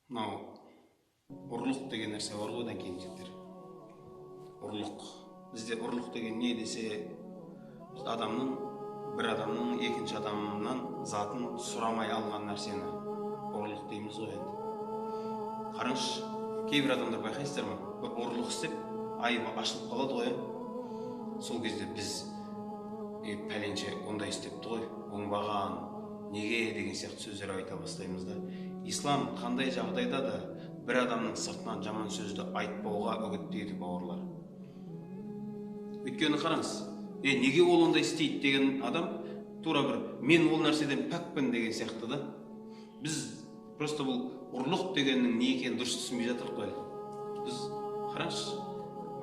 Мынау ұрлық деген нәрсе бар ғой, одан кейін жігіттер. Ұрлық. Бізде ұрлық деген не десе, біз адамның, бір адамның екінші адамнан затын сұрамай алған нәрсені ұрлық дейміз ғой енді. Қараңызшы, кейбір адамдар байқайсыздар ма, бір ұрлық істеп, айыбы ашылып қалады ғой, Сол кезде біз пәленше ондай істепті ғой, оңбаған, неге деген сияқты сөздер айта бастаймыз да. Ислам қандай жағдайда да бір адамның сыртынан жаман сөзді айтпауға үгіттейді, бауырлар. Өйткені қараңыз, неге ол ондай істейді деген адам тура бір мен ол нәрседен пәкпін деген сияқты да. Біз просто бұл ұрлық дегеннің не екенін дұрыс түсінбей жатырмық қой. Біз қараңызшы,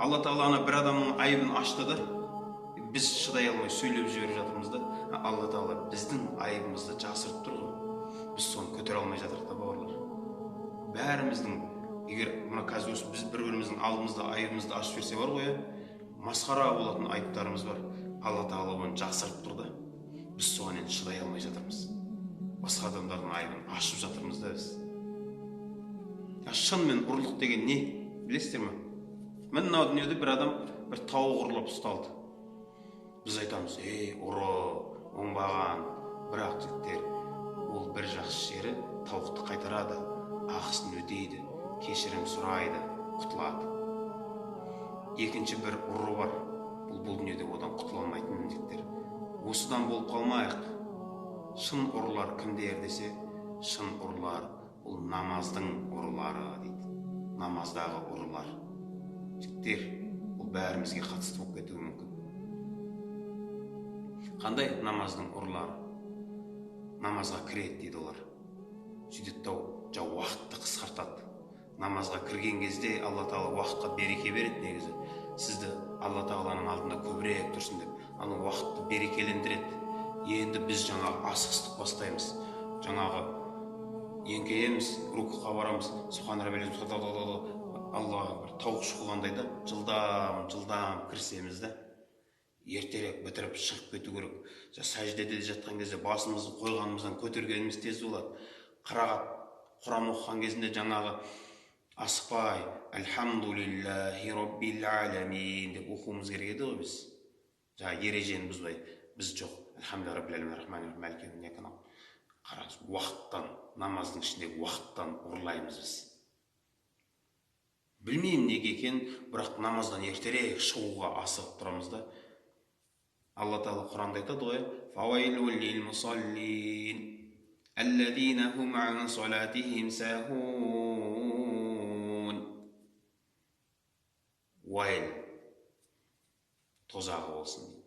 Алла тағала ана бір адамның айыбын ашты да, біз шыдай алмай сөйлеп жіберіп жатырмыз да. Алла тағала біздің айыбымызды жасырып тұр ғой, біз соны көтере алмай жатырмық та, бауырлар. Бәріміздің, егер мына қазір осы біз бір-біріміздің алдымызда айыбымызды ашып жіберсе бар ғой, масқара болатын айыптарымыз бар. Алла тағала оны жасырып тұр да, біз соған енді шыдай алмай жатырмыз. Басқа адамдардың айыбын ашып жатырмыз да біз. Шынымен ұрлық деген не, білесіздер ме? Міне мынау дүниеде бір адам бір тауық ұрлап ұсталды. Біз айтамыз, ей, ұры, оңбаған. Бірақ жігіттер, ол бір жақсы жері тауықты қайтарады, ақысын өтейді, кешірім сұрайды, құтылады. Екінші бір ұры бар, бұл дүниеде одан құтыла алмайтын жігіттер. Осыдан болып қалмайық. Шын ұрылар кімдер десе, шын ұрылар бұл намаздың ұрылары дейді. Намаздағы ұрылар. Жігіттер, бұл бәрімізге қатысты болып кетуі мүмкін. Қандай намаздың ұрылары? Намазға кіреді дейді олар. Сөйтеді да уақытты қысқартады. Намазға кірген кезде Алла тағала уақытқа береке береді негізі. Сізді Алла тағаланың алдында көбірек тұрсын деп, ана уақытты берекелендіреді. Енді біз жаңағы асығыстық бастаймыз. Жаңағы еңкейеміз, рукуға барамыз, субхан раббил Аллаға бір тауық шұқығандай да, жылдам, жылдам кірісеміз да. Ертерек бітіріп шығып кету керек. Сәждеде жатқан кезде басымызды қойғанымыздан көтергеніміз тез болады. Қырағат Құран оқыған кезінде жаңағы асықпай альхамдулиллахи роббил аламин деп оқуымыз керек еді ғой біз. Жаңа ережені бұзбай, біз жоқ. Альхамдулиллахи роббил аламин рахмани рахим малики яумиддин. Қараңыз, уақыттан, намаздың ішіндегі уақыттан ұрлаймыз біз. Білмеймін неге екен, бірақ намаздан ертерек шығуға асығып тұрамыз да. Алла тағала Құранда айтады ғой, фауайлул лил мусаллин аллазина хум ан салатихим сахун. Уайл тозағы болсын дейді.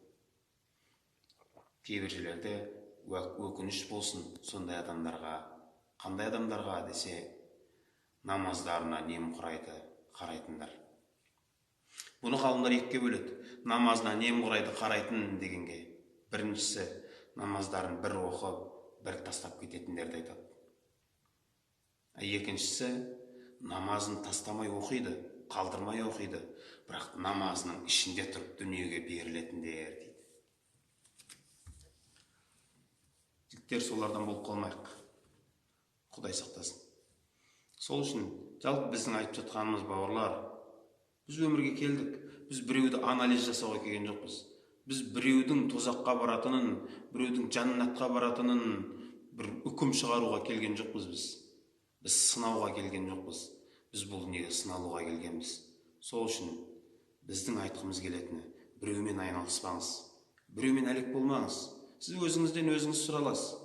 Кейбір жерлерде өкініш болсын сондай адамдарға. Қандай адамдарға десе, намаздарына немқұрайды қарайтындар. Бұны ғалымдар екіге бөледі. Намазына немқұрайды қарайтын дегенге. Біріншісі намаздарын бір оқып, бір тастап кететіндерді айтады. Екіншісі намазын тастамай оқиды, қалдырмай оқиды, бірақ намазының ішінде тұрып дүниеге берілетіндер дейді. Жігіттер, солардан болып қалмайық. Құдай сақтасын. Сол үшін жалпы біздің айтып жатқанымыз, бауырлар, біз өмірге келдік, біз біреуді анализ жасауға келген жоқпыз. Біз біреудің тозаққа баратынын, біреудің жәннатқа баратынын бір үкім шығаруға келген жоқпыз біз. Біз сынауға келген жоқпыз. Біз бұл дүниеге сыналуға келгенбіз. Сол үшін біздің айтқымыз келетіні, біреумен айналыспаңыз, біреумен әлек болмаңыз. Сіз өзіңізден өзіңіз сұраласыз.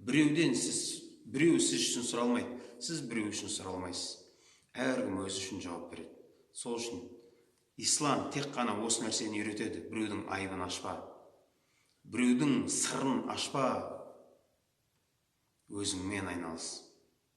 Біреуден сіз, біреу сіз үшін сұралмайды, сіз біреу үшін сұралмайсыз. Әркім өзі үшін жауап береді. Сол үшін ислам тек қана осы нәрсені үйретеді. Біреудің айыбын ашпа, біреудің сырын ашпа, өзіңмен айналыс.